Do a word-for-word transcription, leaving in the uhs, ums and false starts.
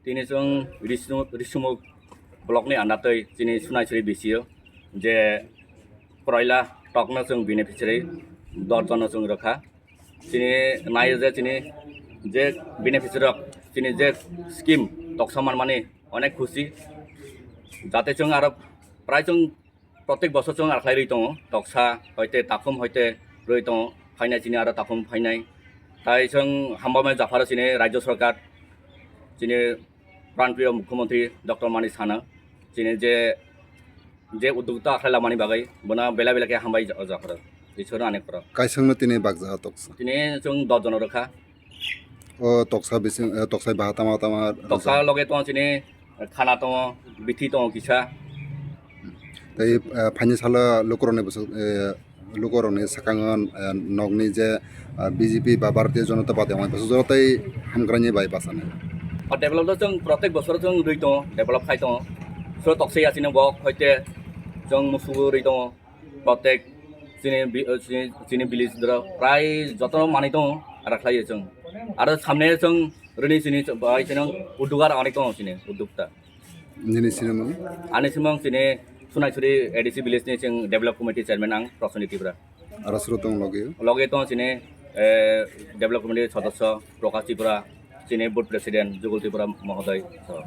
Tini chwng Risu-, Risumuk block ni andatwi chini Sunaisuri B C O je kroila tokno chwng beneficiary dor jono chwng rwkha. Chini naio je chini je beneficiary rok chini je scheme toksa manmani onek khusi. Jate chwng aro prai chwng protek bosor chwng arkhlai rwi tongo, toksa hoite takhum hoite rwi tongo, phainai chini aro takhum phainai. Tai chwng hambai japharo chini Rajya Sarkar, chini Pranpriyo Mukhyamantri Doctor Mani Sano, chini je, je uddokta akhlai lamani bagwi, bono belai belai khe hambai ja-, japharo. Iswrno ani khoro. Kaisangno tini bakja toksa. Tini chwng dor jono rwkha. O toksa bising, eh, toksa baha tama tama. Toksa loge tongo chini khana tongo, bithi tongo kisa. Tei, eh, phaini salo lukurokni bwswk, eh, lukurokni swkango, eh, nokni je, eh, B J P ba Bharatiya Janata Party wngmani bwswk jora tei hamkraini bai bachani. O develop do chwng protek bosor chwng rwi tongo, develop khai tongo. So toksa ya chini bok hoite chwng musugo rwi tongo. Protek chini bi-, chini, chini village doro prai jotono manwi tongo, aro khlaiyo chwng. Aro samne chwng rini chini ch-, bai chini uddokta aro onek tongo chini uddokta. Nini sinimung? Ani simung chini Sunaisuri A D C village ni chwng develop committee chairman ang Prasoni Tripura. Aro suro tong logi? Logi tongo chini, eh, develop committee sodosyo Prakash Tripura, chini board president Jugul Tripura mohoday. So.